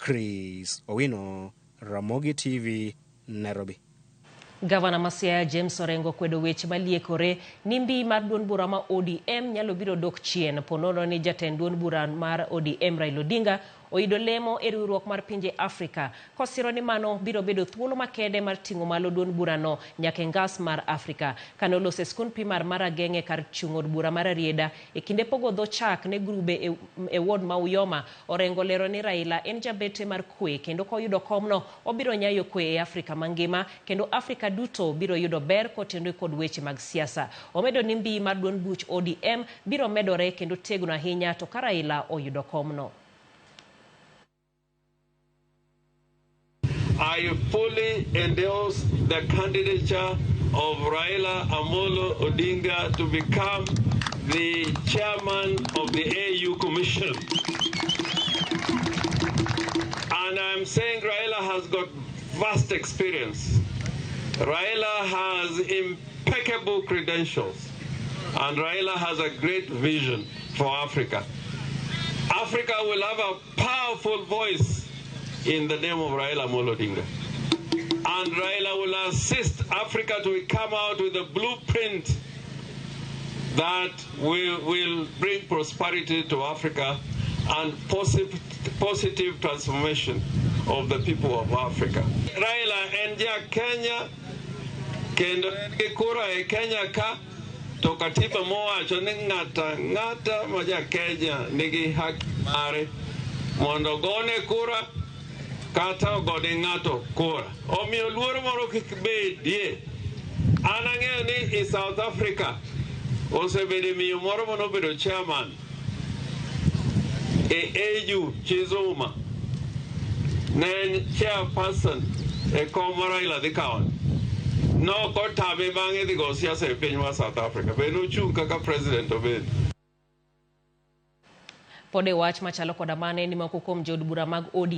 Chris Owino, Ramogi TV, Nairobi. Gavana ma Siaya James Orengo kwedo weche maliekore ni mbi mar duond bura ma ODM nyalo biro dok chien ponono ni jatend duond bura mar ODM Raila Odinga oyudo lemo e riwruok mar pinje Afrika kosiro ni mano biro bedo thuolo makende mar ting'o malo duond burano nyaka e ngas mar Afrika. Kane oloso e skund primar mar Ageng'e kar chung' od bura mar Rarieda e kinde pogo dho chak ne grube e ward ma Uyoma, Orengo lero ni Raila en jabete mar kwe kendo koyudo komno obiro nyayo kwe e Afrika mangima kendo Afrika duto biro yudo ber kotenore kod weche mag siasa. Omedo ni mbi mar duond buch ODM biro medore kendo tegno ahinya to ka Raila oyudo komno. I fully endorse the candidature of Raila Amolo Odinga to become the chairman of the AU Commission. And I'm saying Raila has got vast experience. Raila has impeccable credentials. And Raila has a great vision for Africa. Africa will have a powerful voice in the name of Raila Amolo Odinga. And Raila will assist Africa to come out with a blueprint that will bring prosperity to Africa and positive transformation of the people of Africa. Raila en ja Kenya, kendo en gi kura e Kenya ka, to katiba mowacho ni ng'ata ng'ata ma ja Kenya nigi haki mare mondo ogone kura kata ogone ng'ato kura. Omiyo luoro moro kik bedie. An ang'eyo ni i South Africa osebedo miyo moro manobedo chairman e AU Chizuma, ne en chairperson e kom ma Raila dhi kawo. Nok otame bang'e dhi go siasa e piny mar South Africa. Be nochung' kaka president obed. Pod e wach machalo koda mane ni moko kuom jood bura mag ODM